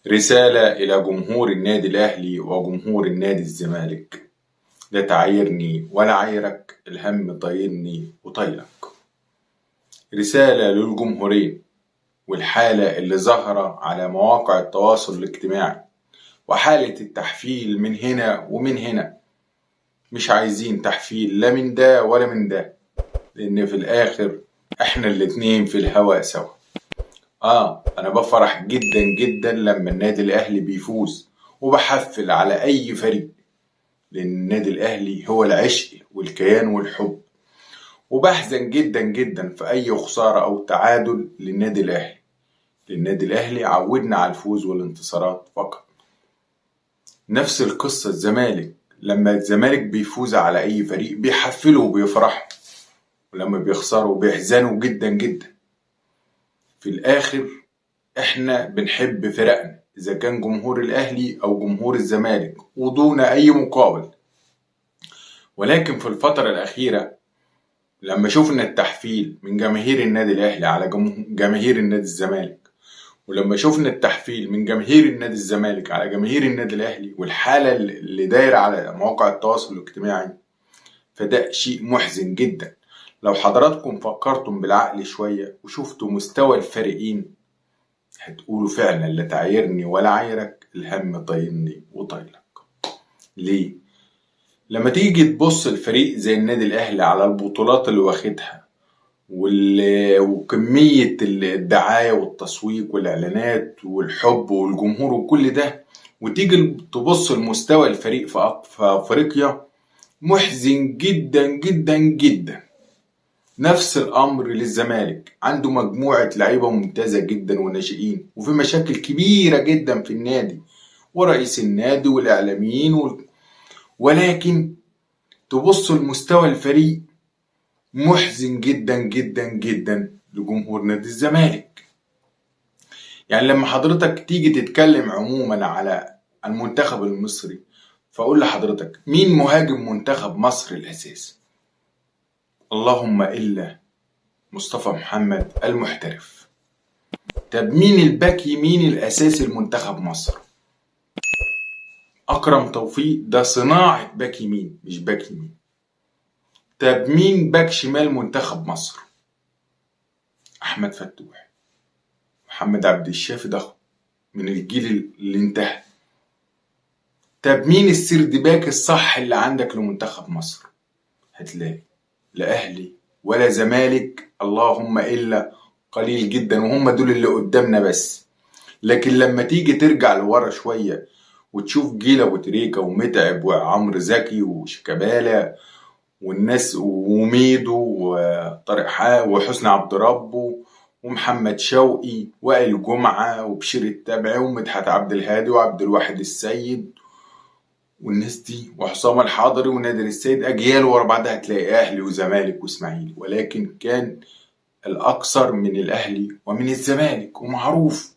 رسالة إلى جمهور النادي الأهلي وجمهور النادي الزمالك: لا تعايرني ولا عايرك، الهم طايرني وطايلك. رسالة للجمهورين والحالة اللي ظاهرة على مواقع التواصل الاجتماعي وحالة التحفيل من هنا ومن هنا. مش عايزين تحفيل لا من ده ولا من ده، لأن في الآخر احنا الاتنين في الهوا سوا. انا بفرح جدا جدا لما النادي الاهلي بيفوز، وبحفل على اي فريق، لان النادي الاهلي هو العشق والكيان والحب. وبحزن جدا جدا في اي خسارة او تعادل للنادي الاهلي، لان النادي الاهلي عودنا على الفوز والانتصارات فقط. نفس القصة الزمالك، لما الزمالك بيفوز على اي فريق بيحفلوا وبيفرحوا، ولما بيخسروا بيحزنوا جدا جدا. في الآخر إحنا بنحب فرقنا، إذا كان جمهور الأهلي أو جمهور الزمالك، ودون أي مقابل. ولكن في الفترة الأخيرة لما شفنا التحفيل من جماهير النادي الأهلي على جماهير النادي الزمالك، ولما شفنا التحفيل من جماهير النادي الزمالك على جماهير النادي الأهلي، والحالة اللي دايرة على مواقع التواصل الاجتماعي، فده شيء محزن جدا. لو حضراتكم فكرتم بالعقل شوية وشفتوا مستوى الفريقين هتقولوا فعلا لا تعايرني ولا عايرك، الهم طايرني وطايلك. ليه؟ لما تيجي تبص الفريق زي النادي الأهلي على البطولات اللي واخدها وكمية الدعاية والتسويق والإعلانات والحب والجمهور وكل ده، وتيجي تبص لمستوى الفريق في أفريقيا، محزن جدا جدا جدا. نفس الأمر للزمالك، عنده مجموعة لعيبة ممتازة جدا وناشئين، وفي مشاكل كبيرة جدا في النادي ورئيس النادي والإعلاميين ولكن تبص لمستوى الفريق محزن جدا جدا جدا لجمهور نادي الزمالك. يعني لما حضرتك تيجي تتكلم عموما على المنتخب المصري، فأقول لحضرتك مين مهاجم منتخب مصر الأساسي؟ اللهم إلا مصطفى محمد المحترف. طب مين الباك يمين الأساسي لمنتخب مصر؟ أكرم توفيق، ده صناعة باك يمين مش باك يمين. طب مين باك شمال منتخب مصر؟ أحمد فتوح، محمد عبد الشافي، ده من الجيل اللي انتهى. طب مين ال third back الصح اللي عندك لمنتخب مصر؟ هتلاقي لا أهلي ولا زمالك، اللهم إلا قليل جدا، وهم دول اللي قدامنا بس. لكن لما تيجي ترجع لورا شوية وتشوف جيل أبو تريكة ومتعب وعمرو زكي وشيكابالا والناس وميدو وطارق حق وحسني عبد ربه ومحمد شوقي وائل جمعة وبشير التبعي ومدحت عبد الهادي وعبد الواحد السيد والناس دي وحسام الحضري ونادر السيد، أجيال ورا بعضها، هتلاقي أهلي وزمالك وإسماعيلي، ولكن كان الأكثر من الأهلي ومن الزمالك، ومعروف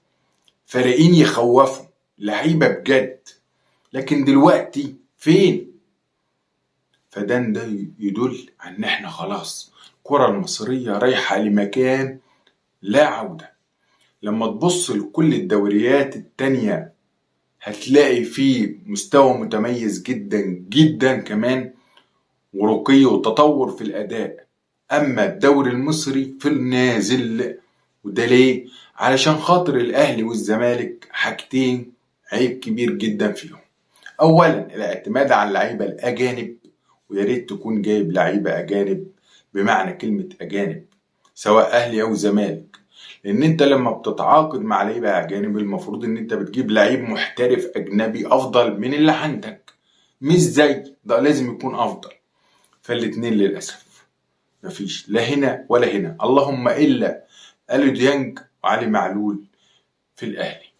فريقين يخوفوا لعيبة بجد. لكن دلوقتي فين؟ فده ده يدل على إن إحنا خلاص الكرة المصرية رايحة لمكان لا عودة. لما تبص لكل الدوريات التانية هتلاقي فيه مستوى متميز جدا جدا كمان، ورقي وتطور في الأداء. أما الدوري المصري في النازل، وده ليه؟ علشان خاطر الأهلي والزمالك حاجتين عيب كبير جدا فيهم. أولا الاعتماد على اللعيبة الأجانب، ويا ريت تكون جايب لعيبة أجانب بمعنى كلمة أجانب، سواء أهلي أو زمالك، لأن أنت لما بتتعاقد مع لعيبة أجانب المفروض إن أنت بتجيب لعيب محترف أجنبي أفضل من اللي عندك، مش زي ده، لازم يكون أفضل. فالاتنين للأسف مفيش لا هنا ولا هنا، اللهم إلا أليو ديانج وعلي معلول في الأهلي.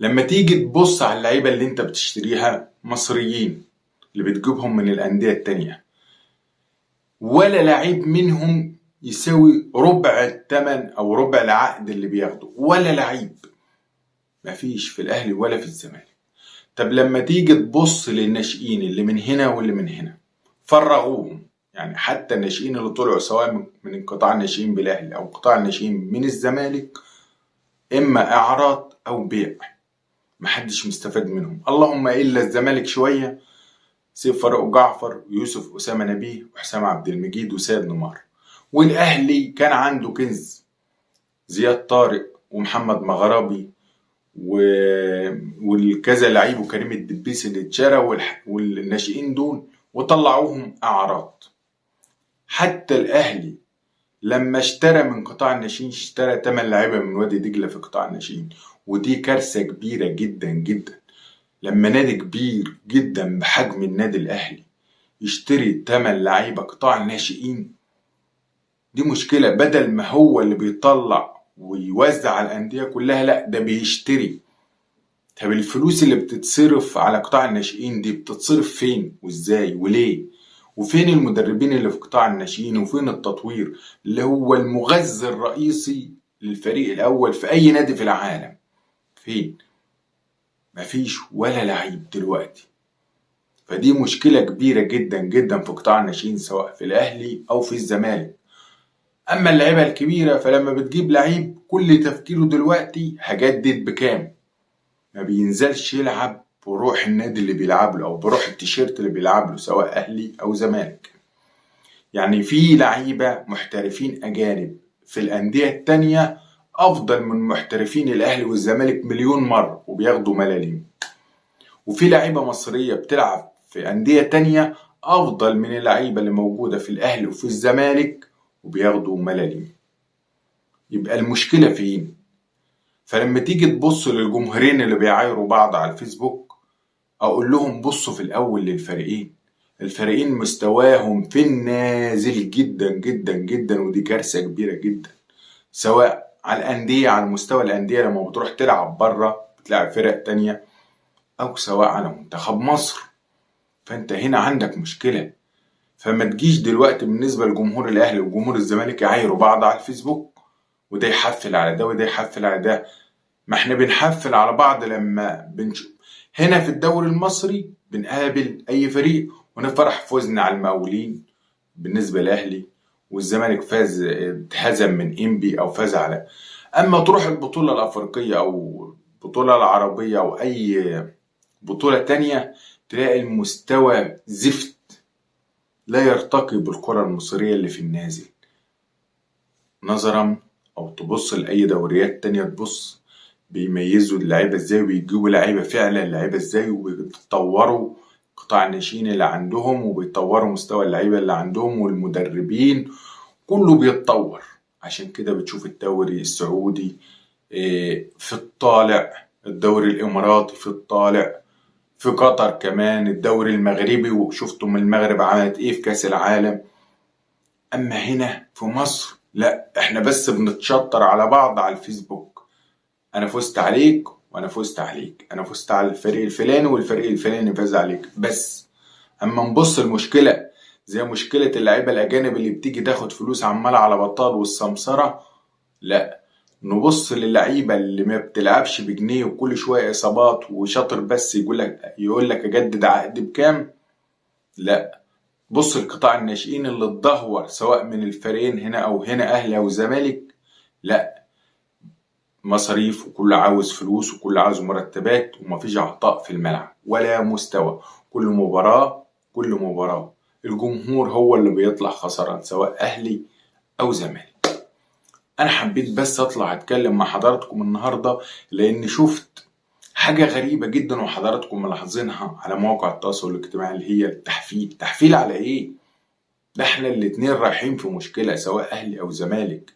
لما تيجي تبص على اللعيبة اللي أنت بتشتريها مصريين اللي بتجيبهم من الأندية التانية، ولا لعيب منهم يساوي ربع الثمن او ربع العقد اللي بياخده، ولا لعيب، مفيش في الاهلي ولا في الزمالك. طب لما تيجي تبص للناشئين اللي من هنا واللي من هنا، فرغوهم، يعني حتى الناشئين اللي طلعوا سواء من قطاع الناشئين بالاهلي او قطاع الناشئين من الزمالك، اما اعارات او بيع، محدش مستفاد منهم، اللهم الا الزمالك شوية، سيف فاروق جعفر ويوسف اسامة نبيه وحسام عبد المجيد وسيد نيمار. والاهلي كان عنده كنز، زياد طارق ومحمد مغربي والكذا لعيب وكريم الدبيس اللي اتشرى والناشئين دول، وطلعوهم اعراض. حتى الاهلي لما اشترى من قطاع الناشئين اشترى 8 لعيبة من وادي دجله في قطاع الناشئين، ودي كارثة كبيرة جدا جدا. لما نادي كبير جدا بحجم النادي الاهلي يشتري 8 لعيبة قطاع الناشئين، دي مشكلة. بدل ما هو اللي بيطلع ويوزع على الاندية كلها، لا ده بيشتري. طب الفلوس اللي بتتصرف على قطاع الناشئين دي بتتصرف فين وازاي وليه؟ وفين المدربين اللي في قطاع الناشئين؟ وفين التطوير اللي هو المغذي الرئيسي للفريق الاول في اي نادي في العالم؟ فين؟ مفيش ولا لعيب دلوقتي. فدي مشكلة كبيرة جدا جدا في قطاع الناشئين سواء في الاهلي او في الزمالك. اما اللعيبة الكبيرة فلما بتجيب لعيب كل تفكيره دلوقتي هجدد بكام، ما بينزلش يلعب بروح النادي اللي بيلعب له او بروح التيشيرت اللي بيلعب له سواء اهلي او زمالك. يعني في لعيبة محترفين اجانب في الاندية التانية افضل من محترفين الاهلي والزمالك مليون مرة وبياخدوا ملاليم، وفي لعيبة مصرية بتلعب في اندية تانية افضل من اللعيبة اللي موجودة في الاهلي وفي الزمالك وبياخدوا ملاليم. يبقى المشكلة فين؟ فلما تيجي تبص للجمهورين اللي بيعايروا بعض على الفيسبوك، اقول لهم بصوا في الاول للفريقين. الفريقين مستواهم في النازل جدا جدا جدا، ودي كارثة كبيرة جدا، سواء على الاندية، على مستوى الاندية لما بتروح تلعب بره بتلعب فرق تانية، او سواء على منتخب مصر. فانت هنا عندك مشكلة. فما تجيش دلوقتي بالنسبة لجمهور الاهلي وجمهور الزمالك يعايروا بعض على الفيسبوك، وده يحفل على ده وده يحفل على ده. ما احنا بنحفل على بعض لما بنشوف هنا في الدوري المصري بنقابل اي فريق ونفرح فوزنا على المقاولين بالنسبة للاهلي، والزمالك فاز اتهزم من انبي او فاز على. اما تروح البطولة الافريقية او البطولة العربية او اي بطوله تانية تلاقي المستوى زفت، لا يرتقي بالكرة المصرية اللي في النازل نظرا. او تبص لاي دوريات تانية تبص بيميزوا اللعيبة ازاي، وبيجيبوا لعيبة فعلا لعيبة ازاي، وبيطوروا قطاع الناشئين اللي عندهم، وبيطوروا مستوى اللعيبة اللي عندهم، والمدربين كله بيتطور. عشان كده بتشوف الدوري السعودي في الطالع، الدوري الاماراتي في الطالع، في قطر كمان، الدوري المغربي، وشفتم المغرب عملت ايه في كاس العالم. اما هنا في مصر لا، احنا بس بنتشطر على بعض على الفيسبوك، انا فزت عليك وانا فزت عليك، انا فزت على الفريق الفلاني والفريق الفلاني فاز عليك بس. اما نبص المشكلة زي مشكلة اللعيبة الاجانب اللي بتيجي تاخد فلوس عماله على بطال والسمسره، لا، نبص للعيبة اللي ما بتلعبش بجنيه وكل شوية اصابات وشاطر بس يقول لك اجدد عقد بكام. لا، بص لقطاع الناشئين اللي اتدهور سواء من الفريقين هنا او هنا، اهلي او زمالك، لا، مصاريف وكل عاوز فلوس وكل عاوز مرتبات، ومفيش عطاء في الملعب ولا مستوى. كل مباراة الجمهور هو اللي بيطلع خسران سواء اهلي او زمالك. انا حبيت بس اطلع اتكلم مع حضراتكم النهارده لان شفت حاجة غريبة جدا وحضراتكم ملاحظينها على مواقع التواصل الاجتماعي، اللي هي التحفيل. تحفيل على ايه؟ ده احنا الاتنين رايحين في مشكلة سواء اهلي او زمالك.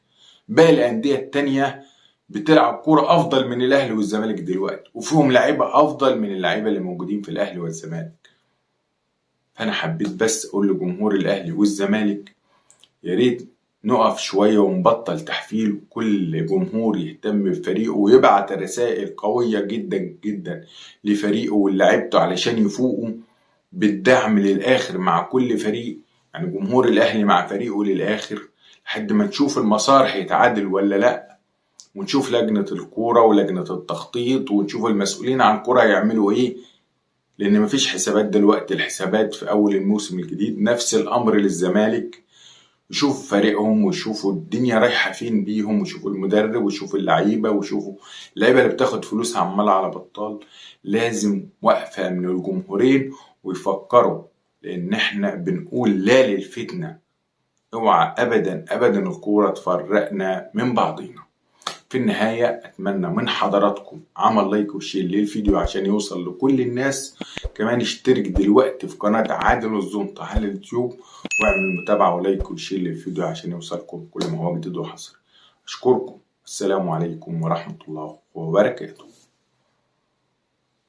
باقي الاندية التانية بتلعب كورة افضل من الاهلي والزمالك دلوقتي، وفيهم لعيبة افضل من اللعيبة اللي موجودين في الاهلي والزمالك. فانا حبيت بس اقول لجمهور الاهلي والزمالك يا ريت نقف شوية ونبطل تحفيل، كل جمهور يهتم بفريقه ويبعت رسائل قوية جدا جدا لفريقه ولعيبته علشان يفوقوا بالدعم للآخر مع كل فريق. يعني جمهور الأهلي مع فريقه للآخر لحد ما نشوف المسار هيتعادل ولا لأ، ونشوف لجنة الكورة ولجنة التخطيط ونشوف المسؤولين عن الكورة هيعملوا إيه، لأن مفيش حسابات دلوقتي. الحسابات في أول الموسم الجديد. نفس الأمر للزمالك، يشوفوا فريقهم ويشوفوا الدنيا رايحة فين بيهم، ويشوفوا المدرب ويشوفوا اللعيبة ويشوفوا اللعيبة اللي بتاخد فلوسها عمالة على بطال. لازم وقفة من الجمهورين ويفكروا، لأن احنا بنقول لا للفتنة. اوعى أبدا أبدا الكورة تفرقنا من بعضينا. في النهاية أتمنى من حضراتكم عمل like و share للفيديو عشان يوصل لكل الناس. كمان اشترك دلوقتي في قناة عادل الزنطة على اليوتيوب، واعمل متابعة و like و share للفيديو عشان يوصلكم كل ما هو جديد وحصري. أشكركم، السلام عليكم ورحمة الله وبركاته.